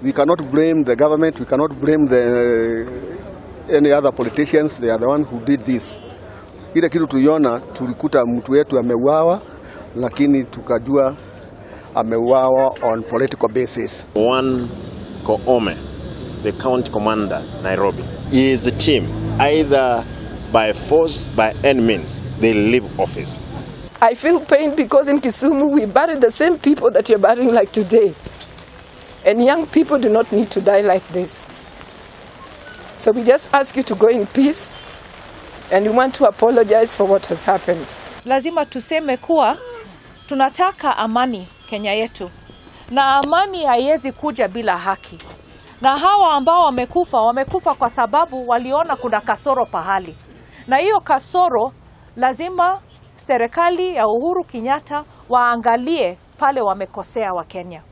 We cannot blame the government, we cannot blame the any other politicians, they are the one who did this. Ile kitu tuliona, tulikuta mtu wetu ameuawa, lakini tukajua ameuawa on political basis. One Koome, the county commander, Nairobi, is a team, either by force, by any means, they leave office. I feel pain because in Kisumu we bury the same people that you're burying like today. And young people do not need to die like this. So we just ask you to go in peace, and we want to apologize for what has happened. Lazima tuseme kuwa tunataka amani Kenya yetu, na amani haiwezi kuja bila haki. Na hawa ambao wamekufa, wamekufa kwa sababu waliona kuna kasoro pahali, na hiyo kasoro lazima serikali ya Uhuru Kenyatta waangalie pale wamekosea Wakenya.